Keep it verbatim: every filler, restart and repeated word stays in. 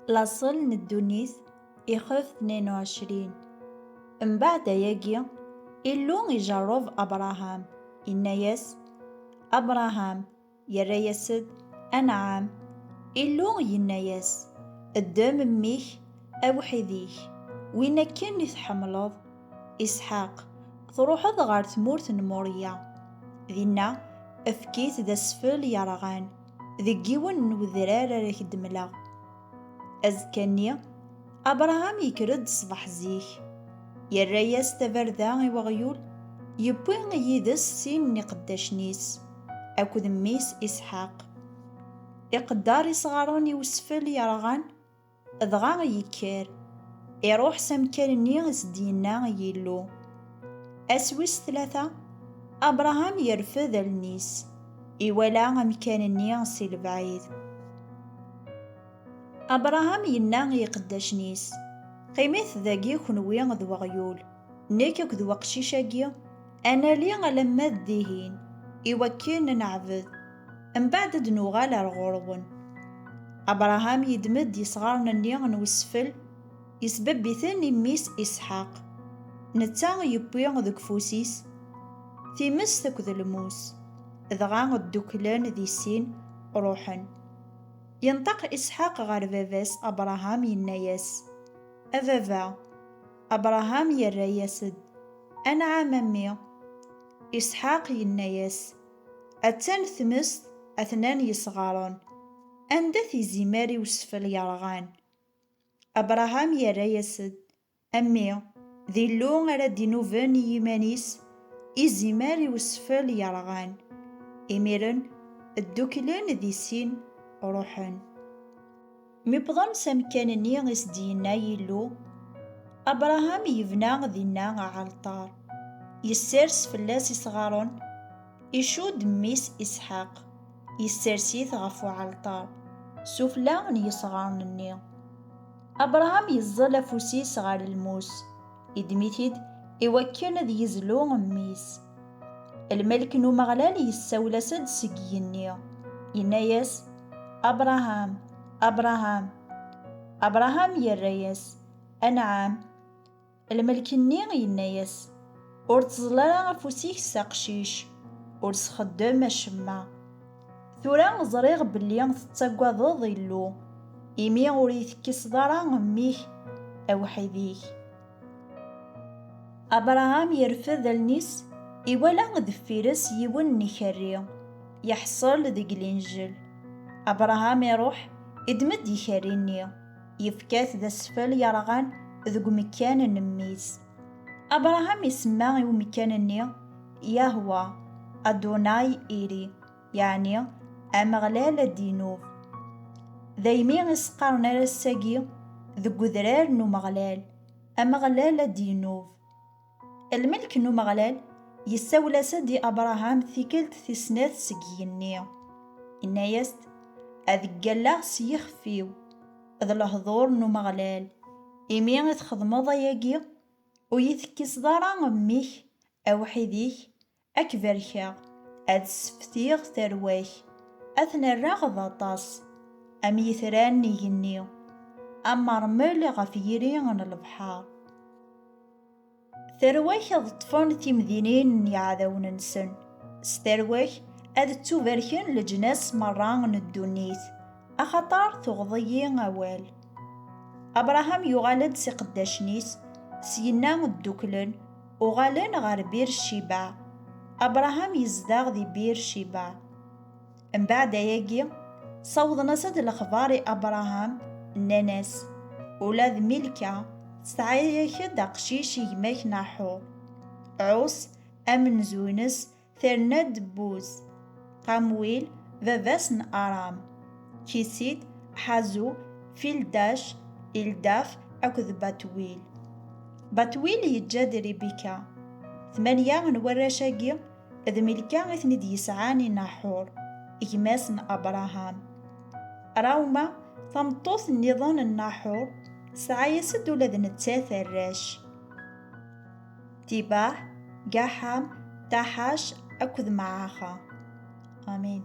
Laṣel n ddunit, ixef tnin u ɛecrin. Mbeɛd ayagi, Illu ijerreb Abṛaham, inna-yas: "Abṛaham!" Yerra-yas-d: "Anɛam." Illu yenna-yas: "Ddem mmi-k awḥid-ik, win akken i tḥemmleḍ, Isḥaq, truḥeḍ ɣer tmurt n Murya. Dinna, efk-it d asfel yerɣan, deg yiwen n wedrar ara k-d-mleɣ." Azekka-nni, Abṛaham yekker-d ṣṣbeḥ zik, yerra-yas tabarda i weɣyul, yewwi yid-s sin n iqeddacen-is akked mmi-s Isḥaq. Iqedder isɣaren i usfel yerɣan, dɣa yekker, iruḥ s amkan-nni i s-d-yenna Yillu. Ass wis tlata, Abṛaham yerfed allen-is, iwala amkan-nni si lebɛid. Abṛaham yenna i iqeddacen-is: "Qqimit dagi kenwi d weɣyul, nekk akked weqcic-agi, ad nali alamma d dihin, iwakken ad neɛbed, mbeɛd ad d-nuɣal ar ɣur-wen." Abṛaham yeddem-d isɣaren-nni n usfel, yesbebb-iten i mmi-s Isḥaq. Netta yewwi deg ufus-is timest akked lmus, dɣa dduklen di sin, ruḥen. Yenṭeq Isḥaq ɣer baba-s Abṛaham, yenna-yas: "A baba!" Abṛaham yerra-yas-d: "Anɛam, a mmi!" Isḥaq yenna-yas: "Attan tmest, atnan yesɣaren, anda-t izimer i usfel yerɣan?" Abṛaham yerra-yas-d: "A mmi, d Illu ara d-inuben i yiman-is izimer i usfel yerɣan." Imiren, dduklen di sin, ruḥen. Mi wwḍen s amkan-nni i s-d-yenna Yillu, Abṛaham yebna dinna aɛalṭar, yessers fell-as isɣaren, icudd mmi-s Isḥaq, yessers-it ɣef uɛalṭar, sufella n yisɣaren-nni. Abṛaham yeẓẓel afus-is ɣer lmus, iddem-it-id iwakken ad yezlu mmi-s. Lmelk n Umeɣlal yessawel-as-d seg yigenni, yenna-yas: "Abṛaham, Abṛaham!" Abṛaham yerra-yas: "Anɛam." Lmelk-nni yenna-yas: "Ur tteẓẓel ara afus-ik s aqcic, ur sxeddem acemma. Tura ẓriɣ belli tettaggadeḍ Illu, imi ur yi-tekkiseḍ ara mmi-k awḥid-ik." Abṛaham yerfed allen-is, iwala deffir-s yiwen n ikerri, yeḥṣel deg Linǧel. Abṛaham iṛuḥ, iddem-d ikerri-nni, yefka-t d asfel yerɣan deg umekkan n mmi-s. Abṛaham isemma i umekkan-nni Yahwa, Adonai Iri, yeɛni Ameɣlal ad d-inub. Daymi i s-qqaren ar ass-agi deg udrar n Umeɣlal, Ameɣlal ad d-inub. Lmelk n Umeɣlal yessawel-as-d i Abṛaham tikkelt tis snat seg yigenni. Inna-yas-d: "Ad ggalleɣ s yixef-iw d lehdur n Umeɣlal, imi i txedmeḍ ayagi, ur yi-tekkiseḍ ara mmi-k awḥid-ik, ad k-barkeɣ, ad sseftiɣ tarwa-k, ad ten-rreɣ d aṭas, am yitran n igenni, am ṛṛmel ɣef yiri n lebḥer." Tarwa-k ad ṭṭfen timdinin n yiɛdawen-nsen, s tarwa-k ad ttubarken leǧnas merra n ddunit, axaṭer tuɣeḍ-iyi awal. Abṛaham yuɣal-d s iqeddacen-is, syenna dduklen, uɣalen ɣer Bir Cibaɛ. Abṛaham yezdeɣ di Bir Cibaɛ. Mbeɛd ayagi, sawḍen-as-d lexbar i Abṛaham, nnan-as: "Ula d Milka tesɛa-yak-d aqcic i gma-k Naḥur. Ɛus amenzu-ines, terna-d Buz, Qamwil, baba-s n Aram, Kisid, Ḥazu, Fildac, Ildaf akked Batwil." Batwil yeǧǧa-d Ribika. Tmanya n warrac-agi d Milka i ten-id-yesɛan i Naḥur, gma-s n Abṛaham. Rawma, tameṭṭut nniḍen n Naḥur, tesɛa-yas-d ula d nettat arrac: Tibaḥ, Gaḥam, Taḥac akked Maɛaxa. Amin.